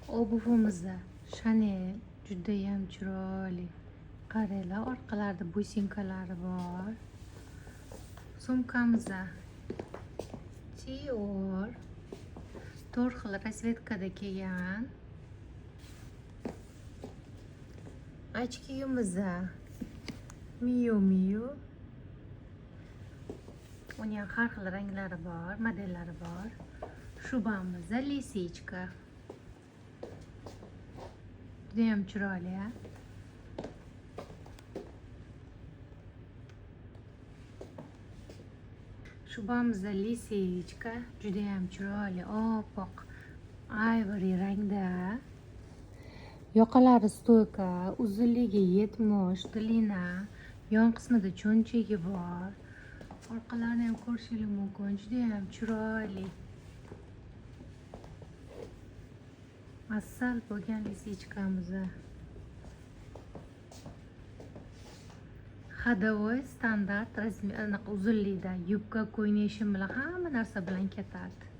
Обувь imiz Chanel, judayam chiroyli. Qaranglar, orqalarida бусинка lari bor. Sumkamiz Dior. 4 xil расцветка da kelgan. Очки imiz Miu Miu. Uni ham har xil ranglari bor, modellari bor. Shubamiz лисичка. Judayam chiroyli, a? Shubamiz лисичка, judayam chiroyli, oppoq ivory rangda. Yoqalari стойка, uzunligi 70, длина, yon qismida cho'nchagi bor. Orqalarini ham ko'rishingiz mumkin, judayam chiroyli. Asal bo'lgan лисичка miz. Ходовой standart размер, anaqa uzunlikda yubka, ko'ylak bilan, hamma narsa bilan ketadi.